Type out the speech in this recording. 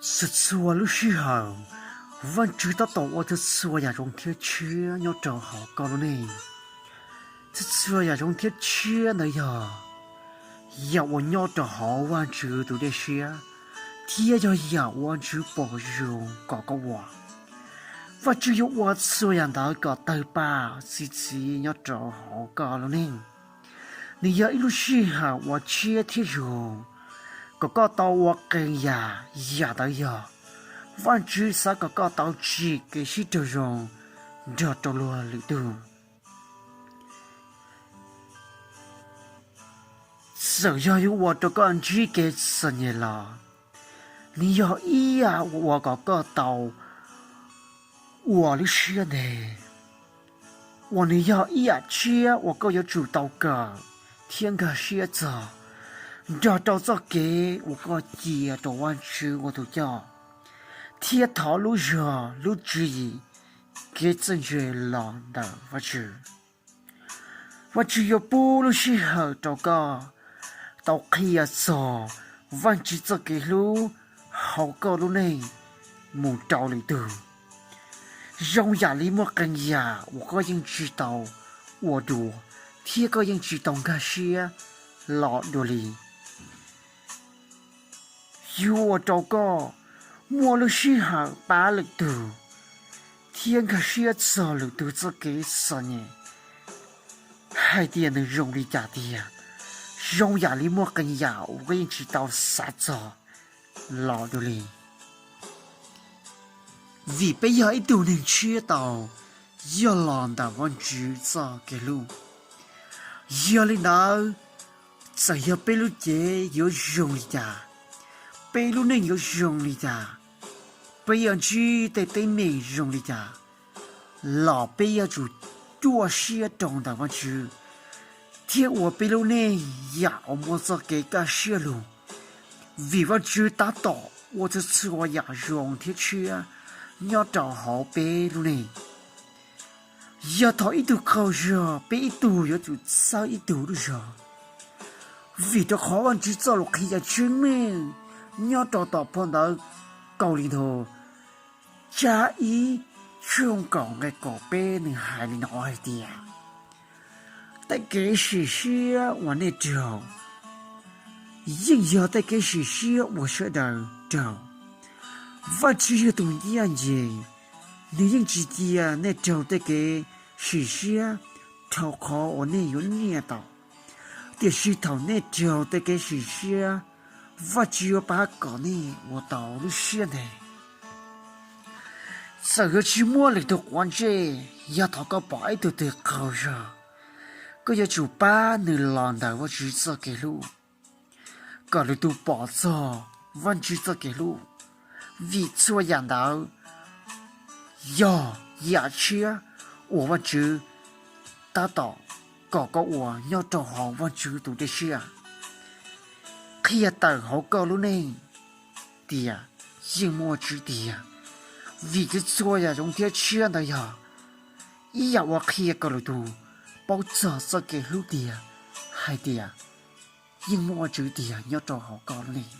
Txhua txhua lub sij hawm, Vajtswv tab tom ua txhua txhua yam zoo thiab tshiab nyob rau hauv koj lub neej. Txhua txhua yam zoo thiab tshiab ntawd yog yam uas nyob rau hauv Vajtswv tus dej siab, thiab yog yam uas Vajtswv pom zoo kom koj ua. Vajtswv yuav ua txhua yam ntawd kom tawg paj txi txiv nyob rau hauv koj lub neej. Nws yog ib lub sij hawm uas tshiab thiab zoo kom koj tau ua qee yam, yam ntawd yog Vajtswv xav kom koj tau tsim kev sib raug zoo nrog rau luag lwm tus. Txawm yog yuav ua rau koj ntsib kev txom nyem los nws yog ib yam uas ua kom koj tau ua lub siab ntev, uas nws yog ib yam tshiab uas koj yuav tsum tau kawm thiab nkag siab txog nrog rau txoj kev uas koj cia rau Vajtswv ua tus coj, thiab thov lub zog lub tswv yim, kev txawj ntse los ntawm Vajtswv. Vajtswv yuav pub lub sij hawm rau koj tau qhia txog Vajtswv txoj kev hlub hauv koj lub neej mus rau lwm tus. Zoo yam li muaj qee yam uas koj yeej tsis tau ua dua thiab koj yeej tsis tau nkag siab los dua li. Yuav ua rau koj muaj lub sij hawm pab lwm tus thiab nkag siab txog lwm tus txoj kev txom nyem hais tias nws zoo li cas tiag. Zoo yam li muaj qee yam uas koj yeej tsis tau xav txog los dua li. Vim peb yog ib tug neeg tshiab tau, yog los ntawm Vajtswv txoj kev hlub. Yog li ntawd, txawm yog peb lub cev yuav zoo li cas, peb lub neej yuav zoo li cas, peb yuav ntsib tej teeb meem zoo li cas, los peb yuav tsum cuaj siab rau ntawm Vajtswv thiab ua peb lub neej yam uas muaj txoj kev kaj siab lug, vim Vajtswv tab tom ua txhua txhua yam zoo thiab tshiab nyob rau hauv peb lub neej. Yog thaum ib tug qaug zog, peb ib tug yuav tsum txhawb ib tug lub zog, vim rau qhov Vajtswv txoj lus qhia tseeb meej nyob rau tom phau ntawv Kaulinthaus tsab ib tshooj kaum nqe kaum peb, nws hais li no hais tias, tej kev sim siab uas nej raug yeej yog tej kev sim siab uas sawv daws raug. Vajtswv yog tus ncaj ncees, nws yeej tsis cia nej raug tej kev sim siab dhau qhov uas nej yuav nyiaj tau. Tiam sis thaum nej raug tej kev sim siab, Vajtswv yuav pab kom nej ua tau lub siab ntev. Txawm yuav tsis muaj lwm tus quav ntsej, yog thaum koj pom ib tug twg qaug zog, koj yuav tsum pab nws los ntawm Vajtswv txoj kev hlub, kom lwm tus pom txog Vajtswv txoj kev hlub, vim txhua yam ntawd yog yam tshiab uas Vajtswv tab tom kom koj ua nyob rau hauv Vajtswv tus dej siab. Qhia tawm hauv koj lub neej tias yeej muaj Tswv tiag, vim txhua txhua yam zoo thiab tshiab ntawd yog ib yam uas qhia kom lwm tus paub txog txoj kev hlub tiag, hais tias yeej muaj Tswv tiag nyob rau hauv koj lub neej.